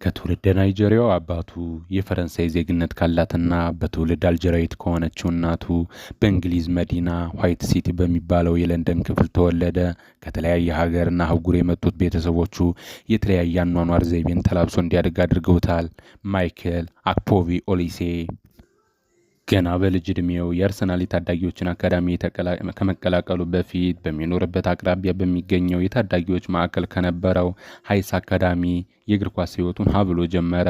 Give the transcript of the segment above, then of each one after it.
ከትውልደ ናይጄሪያው አባቱ የፈረንሳይ ዜግነት ካላትና በትውልድ አልጄሪያዊት ከሆነችው እናቱ በእንግሊዝ መዲና ዋይት ሲቲ በሚባለው የለንደን ክፍል ተወለደ። ከተለያየ ሀገርና አህጉር የመጡት ቤተሰቦቹ የተለያየ አኗኗር ዘይቤን ተላብሶ እንዲያድግ አድርገውታል። ማይክል አክፖቪ ኦሊሴ ገና በልጅ ዕድሜው የአርሰናል የታዳጊዎችን አካዳሚ ከመቀላቀሉ በፊት በሚኖርበት አቅራቢያ በሚገኘው የታዳጊዎች ማዕከል ከነበረው ሃይስ አካዳሚ የእግር ኳስ ሕይወቱን ሀ ብሎ ጀመረ።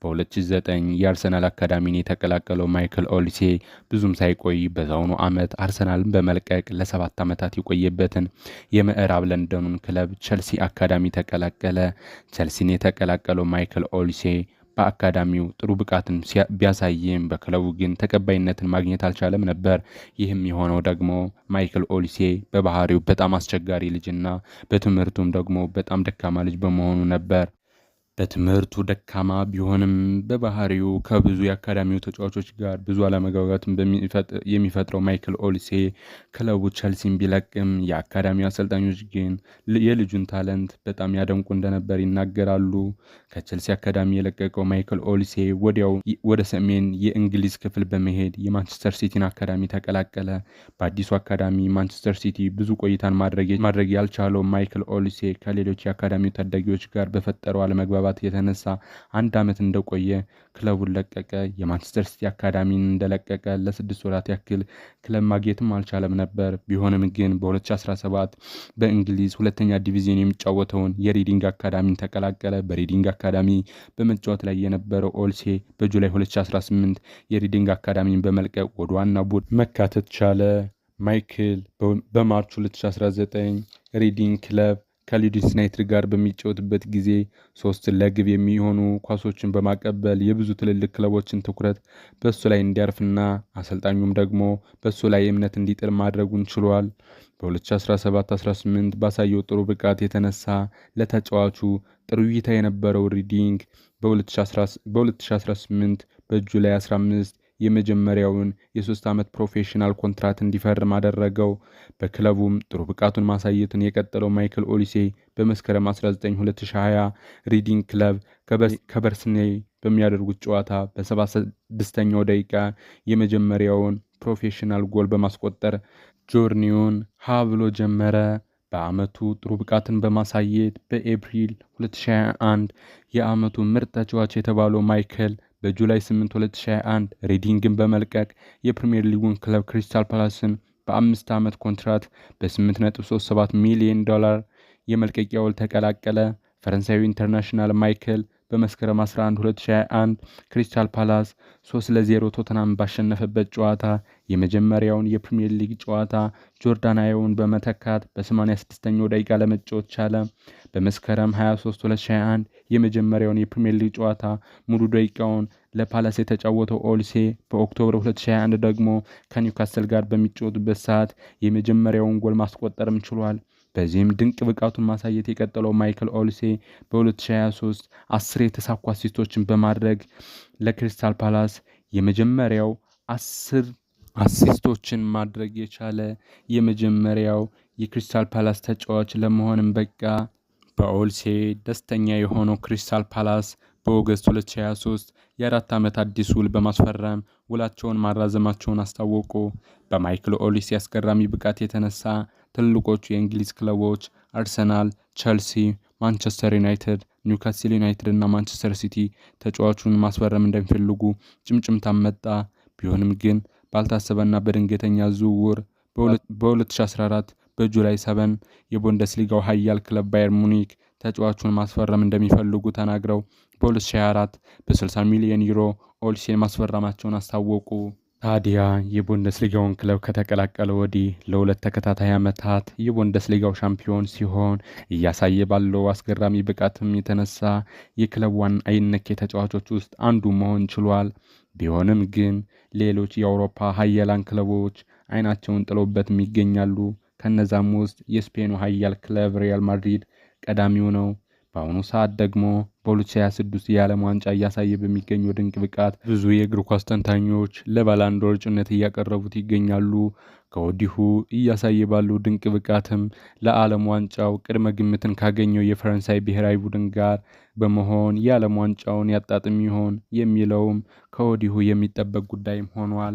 በ2009 የአርሰናል አካዳሚን የተቀላቀለው ማይክል ኦሊሴ ብዙም ሳይቆይ በዛውኑ ዓመት አርሰናልን በመልቀቅ ለ7 ዓመታት የቆየበትን የምዕራብ ለንደኑን ክለብ ቸልሲ አካዳሚ ተቀላቀለ። ቸልሲን የተቀላቀለው ማይክል ኦሊሴ በአካዳሚው ጥሩ ብቃትን ቢያሳይም በክለቡ ግን ተቀባይነትን ማግኘት አልቻለም ነበር። ይህም የሆነው ደግሞ ማይክል ኦሊሴ በባህሪው በጣም አስቸጋሪ ልጅና በትምህርቱም ደግሞ በጣም ደካማ ልጅ በመሆኑ ነበር። በትምህርቱ ደካማ ቢሆንም በባህሪው ከብዙ የአካዳሚው ተጫዋቾች ጋር ብዙ አለመግባባትን የሚፈጥረው ማይክል ኦሊሴ ክለቡ ቸልሲን ቢለቅም የአካዳሚው አሰልጣኞች ግን የልጁን talent በጣም ያደንቁ እንደነበር ይናገራሉ። ከቸልሲ አካዳሚ የለቀቀው ማይክል ኦሊሴ ወዲያው ወደ ሰሜን የእንግሊዝ ክፍል በመሄድ የማንቸስተር ሲቲን አካዳሚ ተቀላቀለ። በአዲሱ አካዳሚ ማንቸስተር ሲቲ ብዙ ቆይታን ማድረግ ያልቻለው ማይክል ኦሊሴ ከሌሎች የአካዳሚው ታዳጊዎች ጋር በፈጠረው አለመግባባት የተነሳ አንድ ዓመት እንደቆየ ክለቡን ለቀቀ። የማንቸስተር ሲቲ አካዳሚን እንደለቀቀ ለ6 ወራት ያክል ክለብ ማግኘትም አልቻለም ነበር። ቢሆንም ግን በ2017 በእንግሊዝ ሁለተኛ ዲቪዚዮን የሚጫወተውን የሪዲንግ አካዳሚን ተቀላቀለ። በሪዲንግ አካዳሚ በመጫወት ላይ የነበረው ኦሊሴ በ July 2018 የሪዲንግ አካዳሚን በመልቀቅ ወደ ዋና ቡድን መካተት ቻለ። ማይክል በ March 2019 ሪዲንግ ክለብ ከሊድስ ዩናይትድ ጋር በሚጫወትበት ጊዜ 3 ለግብ የሚሆኑ ኳሶችን በማቀበል የብዙ ትልልቅ ክለቦችን ትኩረት በሱ ላይ እንዲያርፍና አሰልጣኙም ደግሞ በሱ ላይ እምነት እንዲጥል ማድረጉን ችሏል። በ2017-18 ባሳየው ጥሩ ብቃት የተነሳ ለተጫዋቹ ጥሩ እይታ የነበረው ሪዲንግ በ2018 በ July 15 የመጀመሪያውን የ3 ዓመት professional ኮንትራት እንዲፈርም አደረገው። በክለቡም ጥሩ ብቃቱን ማሳየቱን የቀጠለው ማይክል ኦሊሴ በመስከረም 19 2020 ሪዲንግ ክለብ ከበርስኔ በሚያደርጉት ጨዋታ በ76ኛው ደቂቃ የመጀመሪያውን professional ጎል በማስቆጠር journey ውን ሀ ብሎ ጀመረ። በአመቱ ጥሩ ብቃትን በማሳየት በኤፕሪል 2021 የአመቱ ምርጥ ተጫዋች የተባለው ማይክል በ July 8 2021 ሪዲንግን በመልቀቅ የፕሪሚየር ሊጉን ክለብ ክሪስታል ፓላስን በ5 ዓመት ኮንትራት በ8.37 ሚሊዮን ዶላር የመልቀቂያ ውል ተቀላቀለ። ፈረንሳዊ international ማይክል በመስከረም 11 2021 ክሪስታል ፓላስ 3-0 ቶተንሃም ባሸነፈበት ጨዋታ የመጀመሪያውን የፕሪሚየር ሊግ ጨዋታ ጆርዳን አየውን በመተካት በ86ኛው ደቂቃ ለመጫወት ቻለ። በመስከረም 23 2021 የመጀመሪያውን የፕሪሚየር ሊግ ጨዋታ ሙሉ ደቂቃውን ለፓላስ የተጫወተው ኦሊሴ በ October 2021 ደግሞ ከኒውካስል ጋር በሚጫወቱበት ሰዓት የመጀመሪያውን ጎል ማስቆጠርም ችሏል። በዚህም ድንቅ ብቃቱን ማሳየት የቀጠለው ማይክል ኦሊሴ በ2023 10 የተሳኩ assist ኦችን በማድረግ ለክሪስታል ፓላስ የመጀመሪያው 10 assist ኦችን ማድረግ የቻለ የመጀመሪያው የክሪስታል ፓላስ ተጫዋች ለመሆንም በቃ። በኦሊሴ ደስተኛ የሆነው ክሪስታል ፓላስ በ August 2023 የ4 ዓመት አዲስ ውል በማስፈረም ውላቸውን ማራዘማቸውን አስታወቁ። በማይክል ኦሊሴ አስገራሚ ብቃት የተነሳ ትልቆቹ የእንግሊዝ ክለቦች አርሰናል፣ ቸልሲ፣ ማንቸስተር ዩናይትድ፣ ኒውካስል ዩናይትድ እና ማንቸስተር ሲቲ ተጫዋቹን ማስፈረም እንደሚፈልጉ ጭምጭምታ መጣ። ቢሆንም ግን ባልታሰበና በድንገተኛ ዝውውር በ2014 በ July 7 የቡንደስሊጋው ኃያል ክለብ ባየር ሙኒክ ተጫዋቹን ማስፈረም እንደሚፈልጉ ተናግረው በ2024 በ60 ሚሊዮን ዩሮ ኦሊሴን ማስፈረማቸውን አስታወቁ። ታዲያ የቡንደስሊጋውን ክለብ ከተቀላቀለ ወዲህ ለሁለት ተከታታይ ዓመታት የቡንደስሊጋው ሻምፒዮን ሲሆን እያሳየ ባለው አስገራሚ ብቃትም የተነሳ የክለቡ ዋና አይነኬ ተጫዋቾች ውስጥ አንዱ መሆን ችሏል። ቢሆንም ግን ሌሎች የአውሮፓ ሀያላን ክለቦች አይናቸውን ጥለውበትም ይገኛሉ። ከነዛም ውስጥ የስፔኑ ሀያል ክለብ ሪያል ማድሪድ ቀዳሚው ነው። በአሁኑ ሰዓት ደግሞ በ2026 የዓለም ዋንጫ እያሳየ በሚገኘው ድንቅ ብቃት ብዙ የእግር ኳስ ተንታኞች ለባላንዶር እጩነት እያቀረቡት ይገኛሉ። ከወዲሁ እያሳየ ባለው ድንቅ ብቃትም ለዓለም ዋንጫው ቅድመ ግምትን ካገኘው የፈረንሳይ ብሔራዊ ቡድን ጋር በመሆን የዓለም ዋንጫውን ያጣጥም ይሆን የሚለውም ከወዲሁ የሚጠበቅ ጉዳይም ሆኗል።